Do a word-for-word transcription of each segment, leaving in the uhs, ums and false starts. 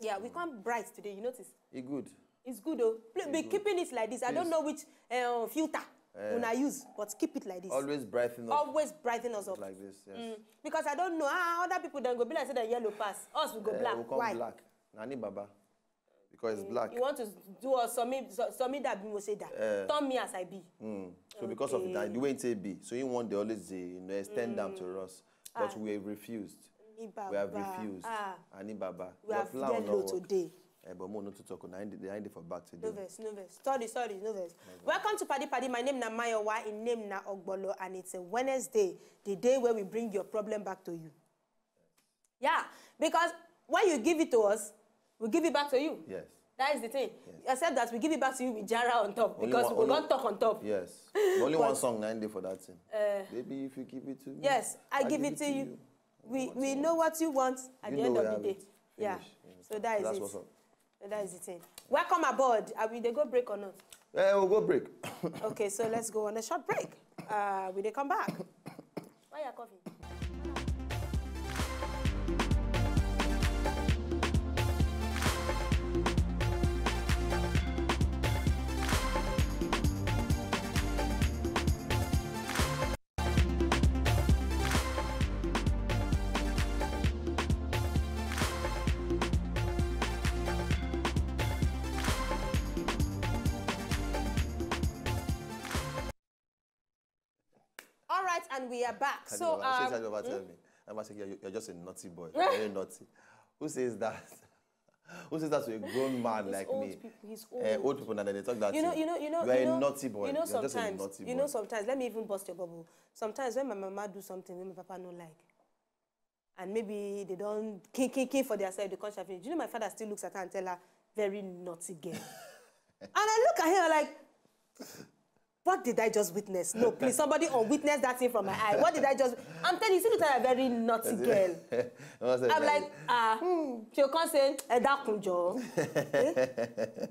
Yeah, we come bright today, you notice? E good. It's good though. Please be keeping it like this. I don't know which uh, filter Eh. una use, but keep it like this. Always brighten up Always brighten us up. Like this. Yes. Mm, because I don't know. Ah, other people then go be like say the yellow pass. Us we go Eh, black. We come Why? Black. Na ni baba. Because it's black. You want to do us some some that be say that. Eh. Turn me as I be. Mm. So because of that, the way it say be, so he want the always dey you know, extend them to us, but we have refused. Ni baba. We have refused. Ah, Ani baba. we Your have flower no yellow work. Today. Eh, but mo no to talk. Na him dey- na him dey for back today. No verse, no verse. Sorry, sorry, no verse. Welcome to Paddy Paddy. My name na Mayowa. In name na Ogbolo, and it's a Wednesday, the day where we bring your problem back to you. Yeah, because when you give it to us, we give it back to you. Yes. That is the thing. Except that we give it back to you with jara on top because one- we only don't talk on top. Yes. But only one song na him dey for that thing. Baby, if you give it to me, Yes, I give it to you. We we know what you want at the end of the day. Yeah. So that is That's it. What's up. That is the thing. Welcome aboard. Are we they go break or not? Eh, we'll go break. Okay, so let's go on a short break. Uh, we they come back. Why you coughing? All right, and we are back. So, Anyway, I um, say, I'll say, you're just a naughty boy. Very naughty. Who says that? Who says that to a grown man He's like old me? People. He's Eh, old. Old people and they talk that. You know, thing. You know, you know, You're you a know, naughty boy. You know, You're just a sometimes, naughty you know, boy. Sometimes, let me even bust your bubble. Sometimes when my mama do something when my papa no like, and maybe they don't king king king for their side, they can't finish. Do you know my father still looks at her and tell her, "Very naughty girl." And I look at her like, "What did I just witness? No, please, somebody unwitness that thing from my eye. What did I just?" I'm telling you, see, look at a very naughty girl. What's that I'm like, "Ah, hmm." She'll come say, "Ẹ dákun jọ̀ọ́." Eh?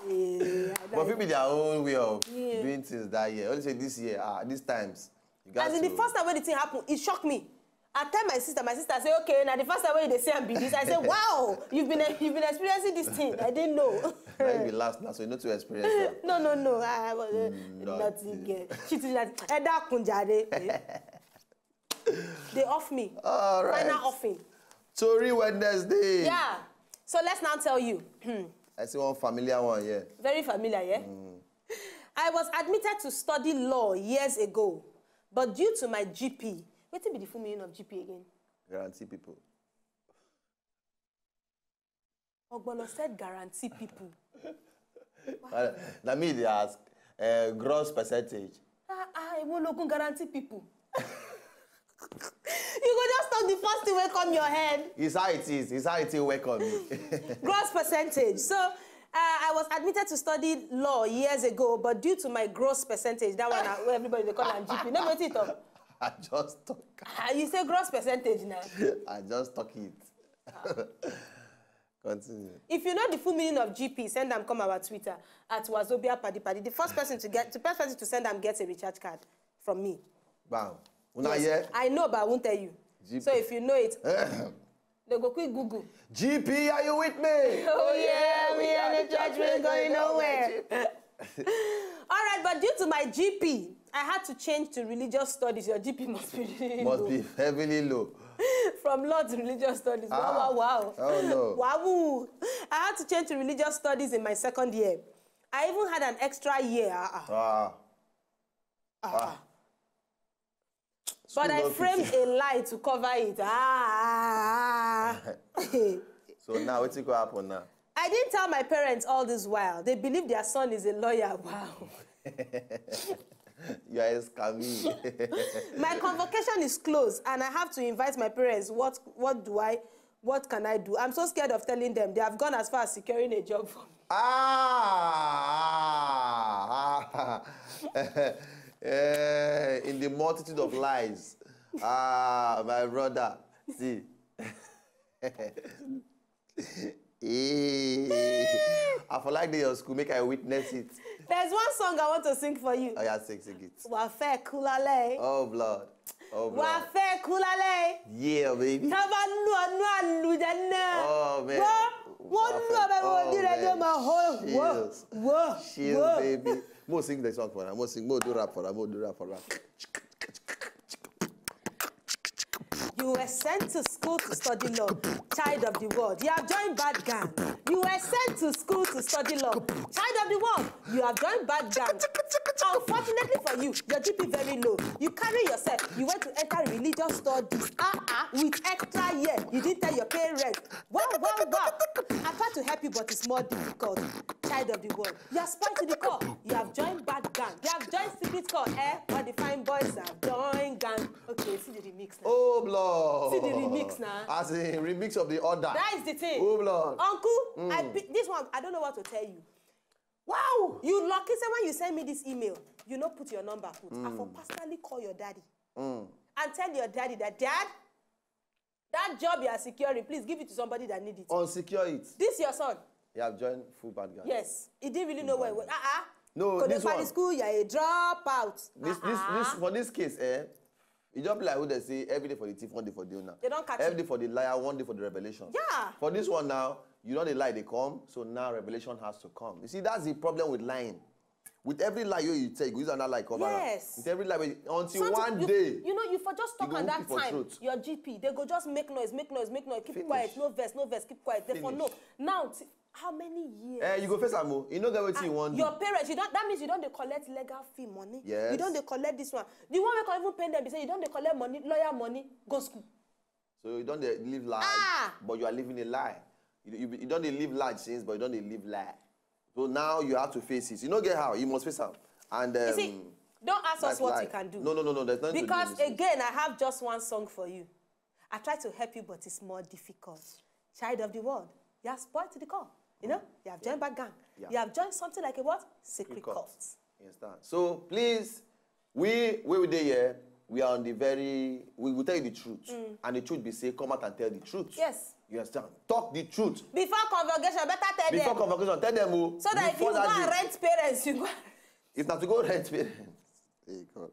Yeah, But people their own way of Yeah. Doing things that year. Only say this year, ah, these times. You got As in the to- first time when the thing happened, it shocked me. I tell my sister, my sister say, "Okay, now the first time when they say I'm be this," I say, "Wow, you've been you've been experiencing this thing. I didn't know." Now you be last now, so you know to experience that. No, no, no. I was uh, Naughty. Naughty girl. She did that. Ẹ dákun jàre. They off me. All right. Final offing. Tori Wednesday. Yeah. So let's now tell you. I see one familiar one here. Very familiar, yeah? I was admitted to study law years ago, but due to my G P, what be the full meaning of G P again? Guarantee people. Ogbolo said guarantee people. Uh, na me dey ask. Uh, gross percentage. Ah, ah, I won't look guarantee people. You go just talk the first thing wey come your head. It's how it is. It's how it is. Welcome me. Gross percentage. So uh, I was admitted to study law years ago, but due to my gross percentage, that one uh, wey everybody dey call am G P. No, wetin you talk? I just talk. Ah, you say gross percentage now. I just talk it. Continue. If you know the full meaning of G P, send them come our Twitter at Wazobia Paddy Paddy. The first person to get, the first person to send them gets a recharge card from me. Bam. Una Yes, hear? I know, but I won't tell you. G P. So if you know it, they go quick Google. G P, are you with me? Oh yeah, we are the church, we ain't going nowhere. All right, but due to my G P, I had to change to religious studies. Your G P must be really Must low. Be heavily low. From law to religious studies. Ah. Wow, wow, wow. Oh, no. Wow. I had to change to religious studies in my second year. I even had an extra year. Ah, ah. Ah. Ah. School But I don framed teach. A lie to cover it. Ah, ah, ah. So now, what's going to happen now? I didn't tell my parents all this while. They believe their son is a lawyer. Wow. You are a scammy. My convocation is closed, and I have to invite my parents. What what do I what can I do? I'm so scared of telling them. They have gone as far as securing a job for me. Ah, ah, ah. Eh, in the multitude of lies. Ah, my brother. See. Eh. I for like dey your school, make I witness it. There's one song I want to sing for you. Oh, yeah, sing, sing it. Wà fẹ́ kú lálẹ́. Oh, blood. Oh, Wà blood. Fẹ́ kú lálẹ́. Yeah, baby. Tá bá lù ọ́ nù àlùjá náà. Oh, man. Gbọ́. Wọ́n lù ọbẹ̀ wọn Oh, ní rẹ̀ ló man. máa hó wò Chills. wò Chill, wò. Baby. Mo sing the song for her. Mo sing. Mo do rap for her. Mo do rap for her. You were sent to school to study law, child of the world. You have joined bad gang. You were sent to school to study law, child of the world. You have joined bad gang. Unfortunately for you, your G P very low. You carry yourself. You went to enter religious studies. Ah ah, with extra year. You didn't tell your parents. Wow wow wow. I try to help you, but it's more difficult. Child of the world. You are spoiled to the core. You have joined bad gang. You have joined secret cult. Eh? All the fine boys have joined gang. Okay, see the remix now. Oh, blood. See the remix now. As a remix of the order. That is the thing. Oh, blood. Uncle, I pick this one. I don't know what to tell you. Wow! You lucky say when you send me this email, you no put your number put. I for personally call your daddy and tell your daddy that, "Dad, that job you are securing, please give it to somebody that need it." Unsecure it. This your son? You have joined full bad gang. Yes. He didn't really know where. Ah ah. No, Kò dé this parí one. School, you're a dropout. This this this for this case, eh? E just be like who dey say every day for the thief, one day for the owner. They don't catch Every you. Day for the liar, one day for the revelation. Yeah. For this one now, you know the lie they come, so now revelation has to come. You see, that's the problem with lying. With every lie you, you tell, you go use another lie cover am. Yes. With every lie, until Something- one you, day, you know, you for just talk go at hook that you for time. Throat. Your G P, they go just make noise, make noise, keep Finish. Quiet, no verse, no verse, keep quiet. They for Finish. No. Now, t- how many years? Eh, you go face am o. You no get wetin you wan do. Your parents, you don't. That means you don't dey collect legal fee money. Yes. You don't dey collect this one. The one wey can even pay them be say you don't dey collect money, lawyer money, go school. So you don dey live large, Ah! But you are living a lie. You, you, you don dey live large since, but you don dey live lie. So now you have to face it. You no get how. You must face am. And um, You see, don't ask us that's what life. You can do. No, no, no, no. There's nothing Because to do in this. Again, I have just one song for you. I try to help you, but it's more difficult. Child of the world, you are spoiled to the core. You know, you have joined bad gang. Yeah. You have joined something like a what? Secret Cult. Cult. You understand? So please, we we we dey here. We are on the very. We will tell you the truth, Mm. And the truth be say, come out and tell the truth. Yes. You understand? Talk the truth. Before convocation, better tell Before them. Convocation, tell them o. So that if you Before go that and day. Rent parents, you go. If not to go rent parents. Hey God.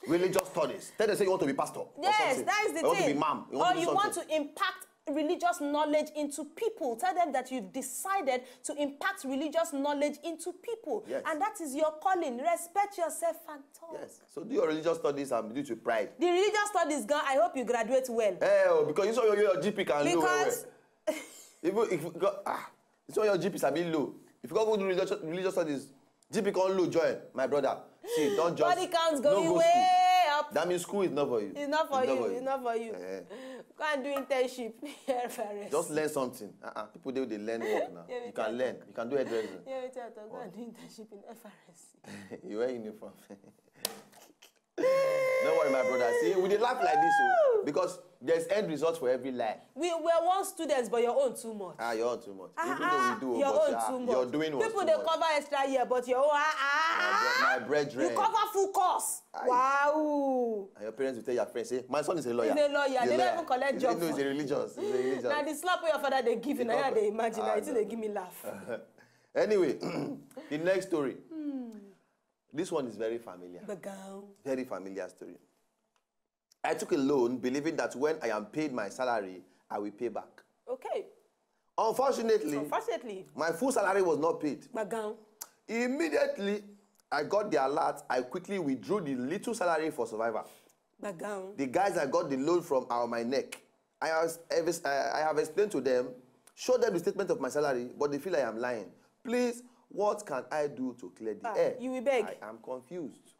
Religious studies. Tell them say you want to be pastor. Yes, Or something. That is the You want thing. To be mom. You Or want to do you want something. To impact religious knowledge into people. Tell them that you've decided to impact religious knowledge into people. Yes. And that is your calling. Respect yourself and talk. Yes. So do your religious studies and do it with pride. The religious studies, girl, I hope you graduate well. Eh, oh, because you saw your, your G P can low well Because well. Even if you go, ah, you saw your G P sabi low. If you go go do religious, religious studies, G P can low join. My brother, see, don't just Body counts no going go way school. Up. That means school is not for you. It's not for you. It's not for you. Eh. Go and do internship. F R S. Just learn something. Uh-uh. People dey dey learn work now. Yeah, we You can can learn. You can do hairdressing. Yeah, wait, wait, go and do internship in F R S. You wear uniform. No worry, my brother. See, we dey laugh like this o, because there's end result for every lie. We were once students, but your own too much. Ah, your own too much. Ah, Even though ah, we do, your but own ah, too much. Your doing was People too dey much. Cover extra year, but your own, ah, ah, My bre- my brethren. You cover full course. Aye. Wow. And your parents will tell your friends, say, my son is a lawyer. He's a lawyer. They don't even collect job No, he's for a religious. He's a religious. Now the slap wey your father dey give you, now I dey imagine. Now Ah, it no. Dey give me laugh. Anyway, the next story. This one is very familiar. But girl, Very familiar story. I took a loan believing that when I am paid my salary, I will pay back. Okay. Unfortunately, Unfortunately, my full salary was not paid. But girl, Immediately, I got the alert. I quickly withdrew the little salary for survival. But girl, The guys I got the loan from are on my neck. I have, I have explained to them, show them the statement of my salary, but they feel I am lying. Please, what can I do to clear the Ah, air? You will beg. I am confused.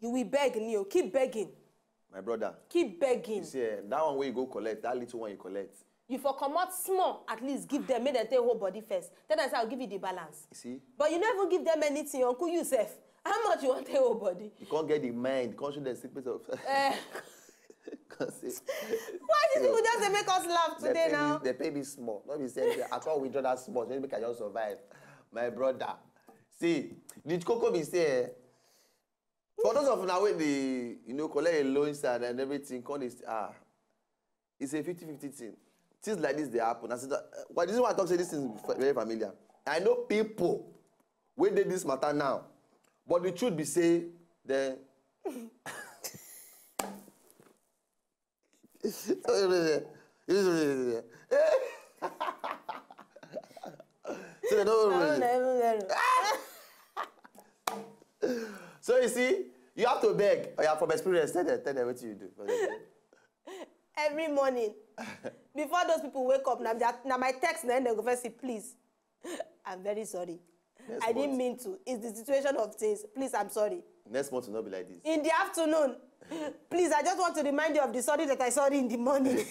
You will beg, Neo. Keep begging. My brother. Keep begging. You see, eh, that one where you go collect, that little one you collect. You for comot small, at least give them, make them take whole body first. Tell them say, I'll give you the balance. You see? But you never give them anything, Uncle Yusef. How much you want take whole body? You can't get the mind. You can't show the secret of. Eh, Can't say, why these people just dey make us laugh they today pay now? Me, they pay me small. Not be say I can't withdraw that small. Just make I just survive. My brother. See, the cocoa be say, eh, for those of now with the, you know, collect a loan side and everything, call this, ah, it's a fifty fifty thing. Things like this, they happen. I said, uh, why this is why I talk say this thing is fa- very familiar. I know people where they this matter now, but the truth be say, then. So, you know, you know, you know, you know, They don't know. So you see, you have to beg. Oh, yeah, from experience, tell them, tell them what you do. Every morning, before those people wake up, now, now my text, then they go first say, "Please, I'm very sorry. I didn't mean to. It's the situation of things. Please, I'm sorry." Next month will not be like this. In the afternoon, "Please, I just want to remind you of the sorry that I sorry in the morning."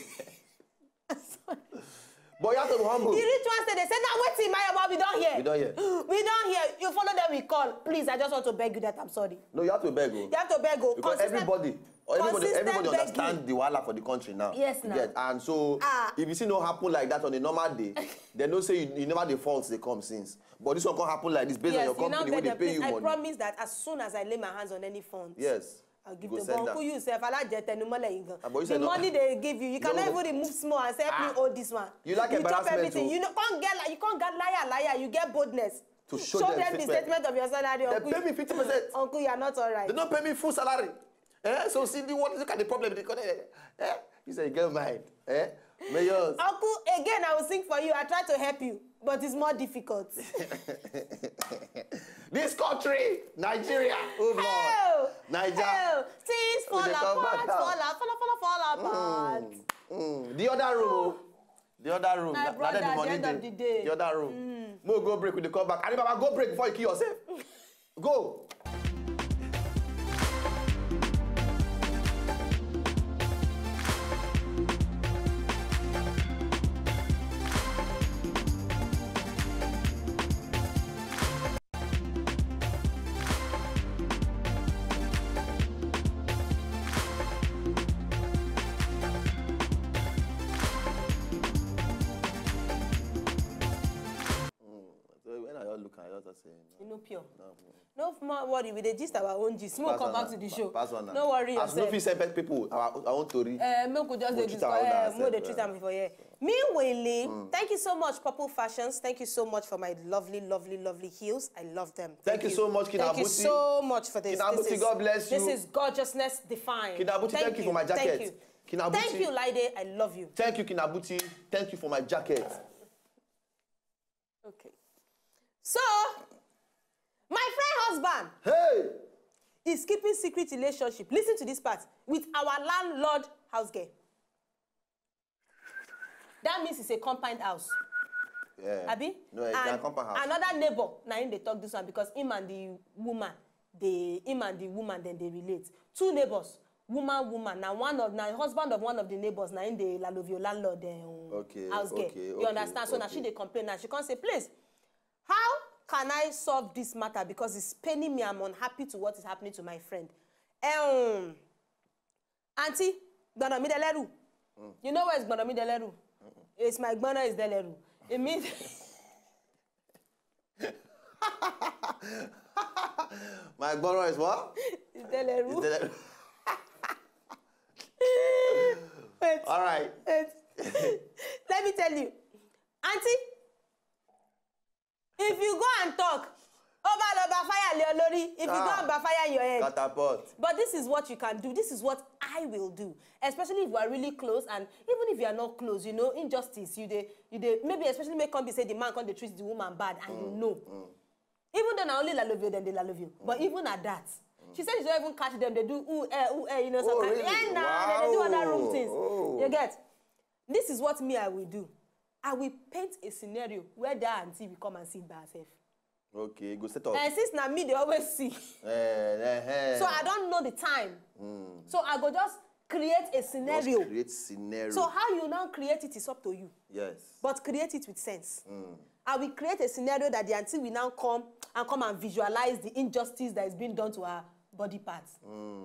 But you have to be humble. You reach one stage, they say, "Now wait in my about, we don't hear. We don't hear. We don't hear." You follow them, we call. "Please, I just want to beg you that I'm sorry." No, you have to beg. Oh. You have to beg. Oh. Because everybody, everybody, everybody understand the wahala for the country now. Yes, now. And so, ah, if you see no happen like that on a normal day, they know say you, you never the faults they come since. But this one can happen like this based on your company where they pay you money. I promise that as soon as I lay my hands on any funds, yes, I'll give them. But uncle, you sef, I like jet and money. The money they give you, you cannot even remove small and say, "Help me hold this one." You like embarrassment. You chop everything. You know, can't get like, you can't get liar, liar. You get boldness. To show them the statement of your salary. They pay me fifty percent. Uncle, you are not all right. They don't pay me full salary. Eh? So see the one, look at the problem. They call it, eh? You say you get mind. Eh? Mayors. Uncle, again, I will sing for you. I try to help you, but it's more difficult. This country, Nigeria. Oh, Lord. Niger. Things fall apart, fall apart, fall apart, fall apart. Mm. The other room. The other room. My brother, at the end of the day. The other room. Mm. Mo go break with the call back. Alibaba, go break before you kill yourself. Go. So when I just look at, I just say, no. You know, pure. No, no. No more worry, we dey gist our own gist. Make we come back to the show. Pass on now. No worry yourself. As no fit separate people, our, our own story. Eh, make we just dey discuss. Eh, make we dey treat am for here. Meanwhile, thank you so much, Purple Fashions. Thank you so much for my lovely, lovely, lovely heels. I love them. Thank you so much, Kinabuti. Thank you so much for this. Kinabuti, God bless you. This is gorgeousness defined. Kinabuti, thank you for my jacket. Thank you. Kinabuti. Thank you, Laide. I love you. Thank you, Kinabuti. Thank you for my jacket. Okay. So, my friend husband, hey, is keeping secret relationship. Listen to this part. With our landlord house girl. That means it's a compound house. Yeah. Abi? No, it's a compound house. Another neighbor, na him dey talk this one because him and the woman, the, him and the woman, then they relate. Two neighbors, woman, woman. Now one of, now husband of one of the neighbors, na him dey love your landlord, eh, house girl. Okay, okay, okay. You understand? So now she dey complain now. She can't say, "Please, how can I solve this matter? Because it's paining me. I'm unhappy to what is happening to my friend." Um, Auntie, gbọ̀nà mi dẹlẹ́rù. Mm. You know what is gbọ̀nà mi dẹlẹ́rù? Mm-mm. It's my gbọ̀nà is dẹlẹ́rù. It means my gbọ̀nà is what? It's dẹlẹ́rù. It's dẹlẹ́rù. Wait. All right. Wait. Let me tell you. Auntie, if you go and talk, ó bá lọ bá fire lé ọ lórí. If you go and bá fire your head. Catapult. But this is what you can do. This is what I will do. Especially if we are really close, and even if you are not close, you know, injustice, you dey, you dey, maybe especially make come be say the man come dey treat the woman bad, and you know. Mm. Even though na only love you, then they love you. But even at that, she said she don't even catch them. They do ooh, eh, ooh, eh, you know, some kind. Really? Eh, nah, they, they do other wrong things. Oh. You get? This is what me I will do. I will paint a scenario where that auntie will come and see it by herself. Okay, go set up. And since na me, they always see. Eh, eh, eh. So I don't know the time. Mm. So I go just create a scenario. Just create scenario. So how you now create it is up to you. Yes. But create it with sense. Mm. I will create a scenario that the auntie will now come and come and visualize the injustice that is being done to her body parts. Mm.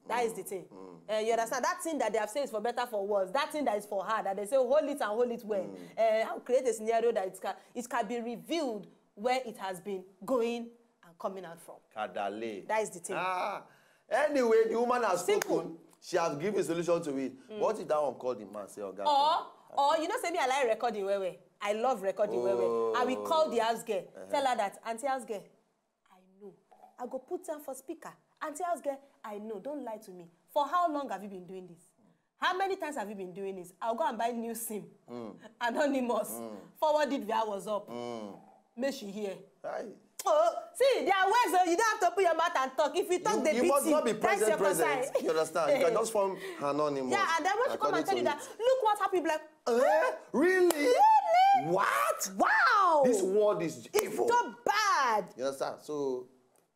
That is the thing. Mm. Eh, you understand? That thing that they have said is for better, for worse. That thing that is for her, that they say, "Hold it and hold it well." Mm. Eh, I'll create a scenario that it can, it can be revealed where it has been going and coming out from. Kadale. That is the thing. Ah, anyway, the woman has spoken. Simple. She has given a solution to it. Mm. What if that one called the man, say, "Oga, come"? Or, you know, say me, I like recording well well. I love recording well well. I will call the house girl, tell her that, "Auntie house girl, I know. I go put am for speaker. Auntie house girl, I know. Don't lie to me. For how long have you been doing this? How many times have you been doing this? I'll go and buy new sim. Mm. Anonymous. Mm. Forward it via WhatsApp." Mm. Make she hear. Hi. Oh, see, there are ways, oh, you don't have to put your mouth and talk. If you talk, You, they you beat must you. not be That's present, your present. Concern. You understand? You can just form anonymous. Yeah, and then when she come and according tell to you it. That, look what happened. Be like, Eh? Really? Really? What? Wow. This world is It's evil. So bad. You understand? So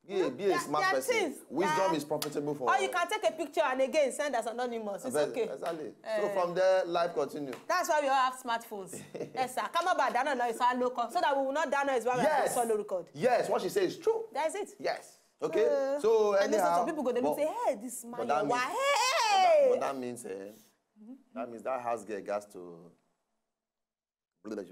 be a, be a There- smart there are person. Things Wisdom that- is profitable for Or you can take a picture and again send as anonymous. It's Yes, okay. Exactly. So Eh. From there, life continue. That's why we all have smartphones. Yes, sir. Come about that noise, so I know, so that we will not down noise while we are Yes. Solo record. Yes, what she says is true. That's it. Yes. Okay. Uh, So and then anyhow, some people go, they look but- say, "Hey, this man, but that why? means- Hey!" But that means, eh, that means that house girl got to. Not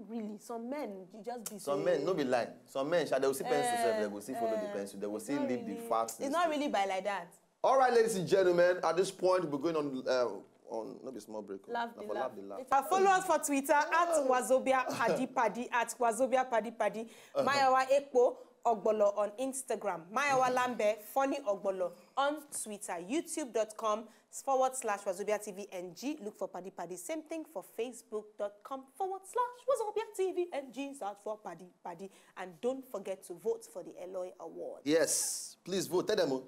really. Some men, you just be Some so- men, no be lie. Some men, shall they will see pencil, Eh, sef, they will see follow the eh, pencil. They will it's still not leave the really- facts. It's not really by like that. All right, ladies and gentlemen, at this point, we're going on uh, on not be small break. oh. Laugh Na the for laugh. the laugh. Uh, follow us for Twitter at Wazobia Paddy Paddy, at Wazobia Paddy Paddy, Mayowa Ekpo Ogbolo on Instagram, Mayowa Lambe Funny Ogbolo on Twitter, youtube.com forward slash Wazobia T V N G. Look for Paddy Paddy. Same thing for facebook.com forward slash Wazobia T V N G. Search for Paddy Paddy. And don't forget to vote for the Eloy Award. Yes, please vote. Tell them. Oh.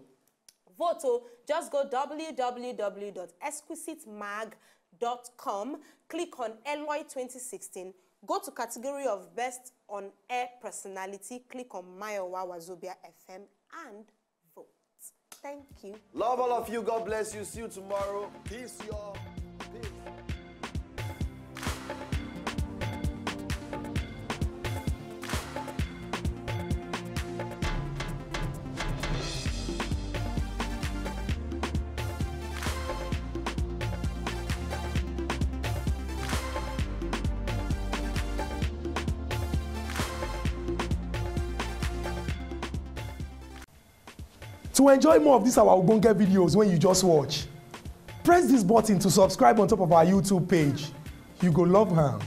Vote, oh, just go www.exquisitemag.com, click on Eloy twenty sixteen, go to category of Best on Air Personality, click on Mayowa Wazobia F M and vote. Thank you. Love all of you. God bless you. See you tomorrow. Peace, y'all. Peace. To enjoy more of these our ogbonge videos when you just watch, press this button to subscribe on top of our YouTube page. You go love am.